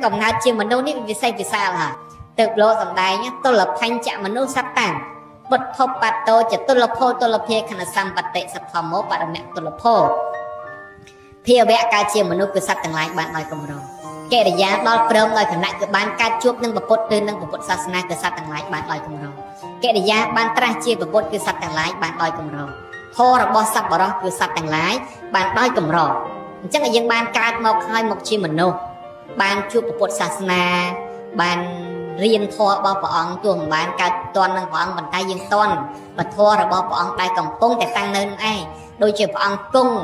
កំណើតជាមនុស្សនេះវាវិសេសវិសាលហើយ ទៅលោកសំដែង តុលផញ្ចមនុស្សសត្តាំពុទ្ធបតោចតុលភោតុលភាខណសម្បតិសទ្ធមោបរមៈតុលភោភាវៈកើតជាមនុស្សគឺសត្វទាំងឡាយបានដោយកម្រ កិរិយាដល់ព្រមដោយគណៈគឺបានកើតជួបនឹងពុទ្ធ ឬនឹងពុទ្ធសាសនា គឺសត្វទាំងឡាយបានដោយកម្រ កិរិយាបានត្រាស់ជាពុទ្ធ គឺសត្វទាំងឡាយបានដោយកម្រ ធម៌របស់សត្វបរោះ គឺសត្វទាំងឡាយបានដោយកម្រ។ អញ្ចឹងយើងបានកើតមកហើយមកជាមនុស្ស បានជួបពុទ្ធសាសនា បានរៀនធម៌របស់ព្រះអង្គ ទោះមិនបានកើតតន់នឹងព្រះអង្គ ប៉ុន្តែយើងតន់ពធរបស់ព្រះអង្គដែលកំពុងតែតាំងនៅនឹងឯង ដូចជាព្រះអង្គគង់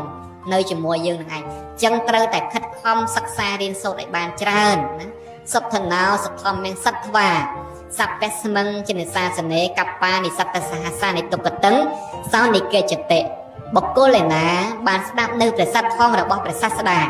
នៅជាមួយយើងនឹងឯង។ អញ្ចឹងត្រូវតែខិតខំសិក្សារៀនសូត្រឲ្យបានច្រើនណា។ សុទ្ធណោសុធម្មសត្វវាសពស្មឹងចិនសាសនេកបានិសត្តសហសានិទុក្កតឹងសោនិកេចតិ បុគ្គលឯណាបានស្ដាប់នៅព្រះសត្វធម៌របស់ព្រះសាស្តា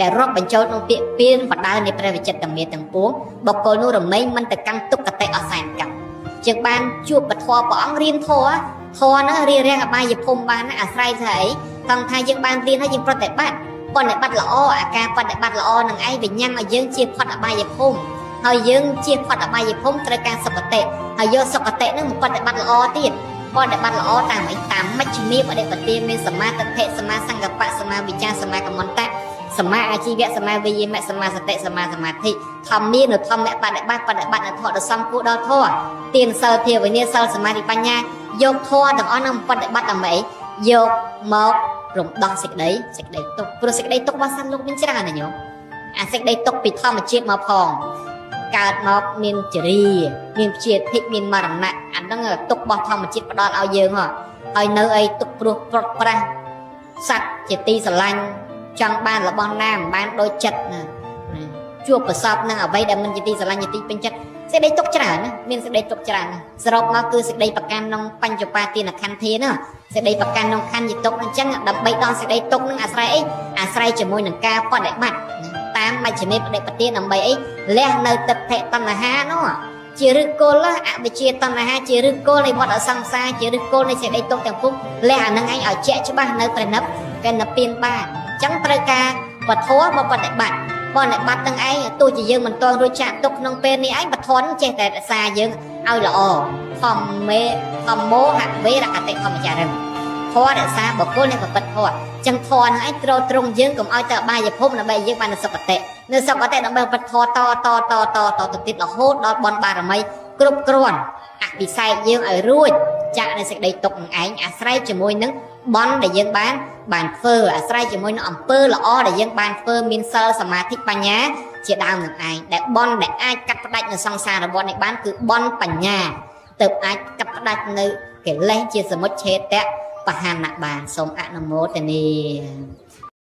ដែលរាប់បញ្ចូលក្នុងពាក្យពៀនបដៅនៃព្រះវិចិត្រមេទាំងពួង បុគ្គលនោះរមែងមិនទៅកាន់ទុក្ខតិអសែនកម្ម។ ជាងបានជួបពធព្រះអង្គ រៀនធម៌ ធម៌ហ្នឹងរៀនរាំងអបាយភូមិបានណា អាស្រ័យថាអីតង់ថាយើងបានរៀនហើយយើងប្រតិបត្តិ បប្រតិបត្តិល្អ អាការបប្រតិបត្តិល្អនឹងឯងវាញ៉ាំឲ្យយើងជាផុតអបាយភូមិ ហើយយើងជាផុតអបាយភូមិត្រូវការសុគតិ ហើយយកសុគតិហ្នឹងមកបប្រតិបត្តិល្អទៀត។ បប្រតិបត្តិល្អតាមអី? តាមមជ្ឈិមាបដិបទា មានសមាទិដ្ឋិ សមាសង្កបៈ សមាវិចារ សមាកមន្តៈ សមាអាជីវៈ សមាវិយាមៈ សមាសតិ សមាសមាធិ ធម្មានុធម្មបដិបត្តិ បដិបត្តិនៅធម៌ដ៏សំគួរដល់ធម៌ ទាន សិល ភាវនា សិល សមាធិ បញ្ញា យកធម៌ទាំងអស់ហ្នឹងបដិបត្តិដើម្បីយកមករំដោះសេចក្តីទុក្ខ ព្រោះសេចក្តីទុក្ខរបស់សត្វលោកមានច្រើនណាញោម។ អាសេចក្តីទុក្ខពីធម្មជាតិមកផង កើតមកមានចរិយា មានព្យាធិ មានមរណៈ អាហ្នឹងទុក្ខរបស់ធម្មជាតិផ្ដល់ឲ្យយើងហ៎ ហើយនៅអីទុក្ខព្រោះប្រត់ប្រាស់សត្វជាទីស្រឡាញ់ ចង់បានរបស់ណាមិនបានដូចចិត្តណា ជួបប្រសពនឹងអ្វីដែលមិនជាទីស្រឡាញ់ជាទីពេញចិត្ត សេចក្តីទុកច្រើនណា មានសេចក្តីទុកច្រើនណា។ សរុបមកគឺសេចក្តីប្រកាន់ក្នុងបញ្ចបាទានខន្ធធាណា សេចក្តីប្រកាន់ក្នុងខន្ធជាទុក។ អញ្ចឹងដើម្បីដល់សេចក្តីទុកនឹងអាស្រ័យអី? អាស្រ័យជាមួយនឹងការបដិបត្តិតាមមជ្ឈិមេបដិបទា ដើម្បីអីលះនៅទិដ្ឋិតណ្ហានោះជាឫសគល់ អវិជ្ជាតណ្ហាជាឫសគល់នៃវដ្តសង្សារ ជាឫសគល់នៃសេចក្តីទុកទាំងពុះ លះអានឹងឯងឲ្យជាក់ច្បាស់នៅព្រះនិព្វានបាន។ អញ្ចឹងត្រូវការបធម៌មកបដិបត្តិ បដិបត្តិទាំងឯង ទោះជាយើងមិនទាន់រួចចាក់ទុកក្នុងពេលនេះឯង បធនចេះតែរក្សាយើងឲ្យល្អ ធម្មេធម្មោហវេរកតិធម្មចារិម ធម៌រក្សាបុគ្គលនៃប្រព្រឹត្តធម៌។ ចឹងធម៌ហ្នឹងឯងត្រូវត្រង់យើងកុំឲ្យទៅអបាយភូមិ ដើម្បីយើងបានសុគតិ នៅសុគតិដើម្បីប្រព្រឹត្តធម៌តតតតតទៅទៀត រហូតដល់បុណ្យបារមីគ្រប់គ្រាន់ អភិសេកយើងឲ្យរួចចាក់នៅសេចក្តីទុកនឹងឯង អាស្រ័យជាមួយនឹងបុណ្យដែលយើងបានធ្វើ អាស្រ័យជាមួយនឹងអំពើល្អដែលយើងបានធ្វើ មានសិល សមាធិ បញ្ញាជាដើមនឹងឯង ដែលបុណ្យដែលអាចកាត់ផ្ដាច់នៅសង្សារវដ្តនេះបាន គឺបុណ្យបញ្ញា ទៅអាចកាត់ផ្ដាច់នៅកិលេសជាសមុច្ឆេតៈបហានៈបាន។ សូមអនុមោទនា។